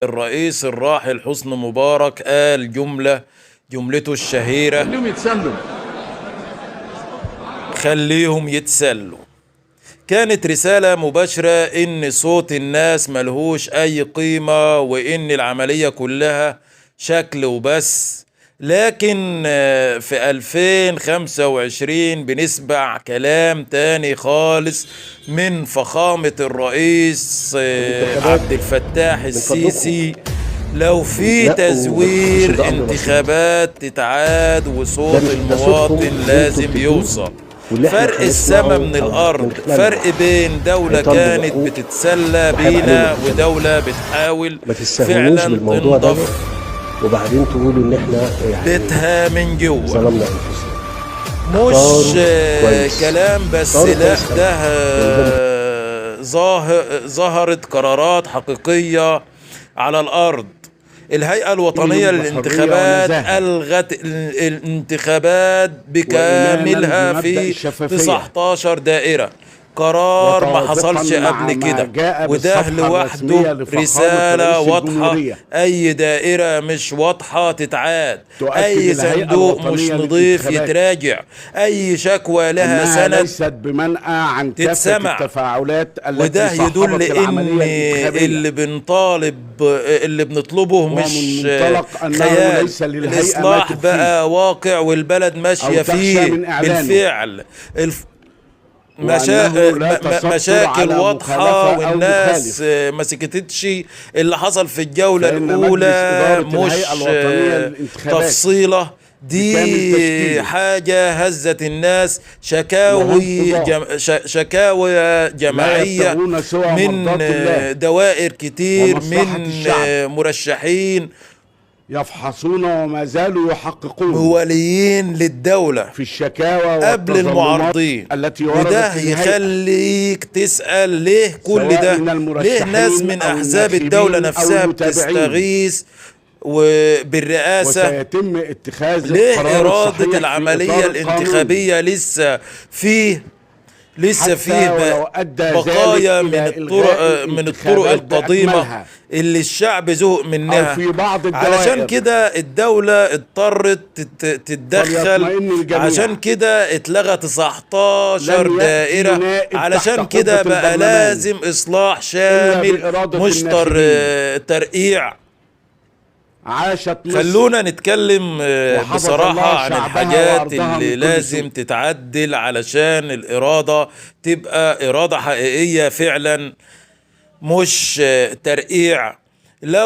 الرئيس الراحل حسني مبارك قال جملته الشهيرة: خليهم يتسلوا. خليهم يتسلوا. كانت رسالة مباشرة إن صوت الناس ملهوش أي قيمة، وإن العملية كلها شكل وبس. لكن في 2025 بنسمع كلام تاني خالص من فخامة الرئيس الانتخابات عبد الفتاح من فضلكم السيسي: لو في تنقوا، عشان تزوير ده أمر رشيد، انتخابات تتعاد، ده وصوت مش ده صوتكم المواطن اللي انتوا لازم بتدوه يوصل. واللي احنا فرق السما هنسمعه من او من الارض، خلالنا فرق بين دولة هيطالبوا كانت بحقوق بتتسلى وهيبقى عليهم بينا انتخابات. ودولة بتحاول ما تستهونوش فعلا بالموضوع ده تنضف وبعدين تقولوا ان احنا يعني بيتها من جوه. ظلمنا انفسنا. مش اختاروا كويس، كلام بس، اختاروا لا كويس قوي ده لان ده ظهرت قرارات حقيقية على الأرض. الهيئة الوطنية بحرية للانتخابات ونزاهة ألغت الانتخابات وإيمانا بكاملها بمبدأ في الشفافية 19 دائرة، قرار ما وتوافقا حصلش مع قبل ما كده، جاء وده بالصفحة لوحده الرسمية لفخامة رسالة رئيس واضحة: الجمهورية. أي دائرة مش واضحة تتعاد، تؤكد أي الهيئة صندوق مش الوطنية نظيف للانتخابات يتراجع، أي شكوى لها أنها سند ليست بمنأى عن كافة تتسمع. التفاعلات التي وده يدل صاحبت ان العملية الانتخابية، اللي بنطالب، اللي بنطلبه ومن مش منطلق أنه خيال. ليس للهيئة ما الإصلاح تخفيه بقى واقع والبلد ماشية أو تخشى فيه من إعلانه، بالفعل. وأنه لا تستر مشاكل على واضحة مخالفة أو والناس مخالف. ما سكتتش. اللي حصل في الجولة فإن مجلس الأولى إدارة مش الهيئة الوطنية للانتخابات تفصيلة، بكامل دي تشكيله حاجة هزت الناس. وهم شكاوي قضاة شكاوى لا جماعية يبتغون سوى من مرضاة الله دوائر كتير، ومصلحة من الشعب، مرشحين يفحصون وما زالوا يحققون مواليين للدولة في الشكاوى قبل والتظلمات المعارضين. التي وردت وده للهيئة، يخليك تسأل ليه كل سواء ده؟ من ليه ناس المرشحين من أو أحزاب الدولة الناخبين أو نفسها المتابعين. بتستغيث وبالرئاسة؟ وسيتم اتخاذ ليه القرار إرادة الصحيح في العملية إطار القانون الانتخابية لسه فيه، لسه حتى فيه ولو أدى ذلك بقايا من إلى الطرق، إلغاء من الطرق الانتخابات القديمة بأكملها اللي الشعب زهق أو منها؟ في بعض علشان الدوائر. كده الدولة اضطرت تتدخل، فليطمئن الجميع، عشان كده اتلغى 19 لن يأتي دائرة، نائب تحت علشان قبة كده بقى البرلمان لازم إصلاح إلا شامل، بإرادة مش الناخبين. ترقيع. عاشت مصر خلونا نتكلم وحفظ بصراحة الله عن شعبها الحاجات وأرضها اللي من كل لازم سوء. تتعدل علشان الإرادة تبقى إرادة حقيقية فعلا، مش ترقيع. لو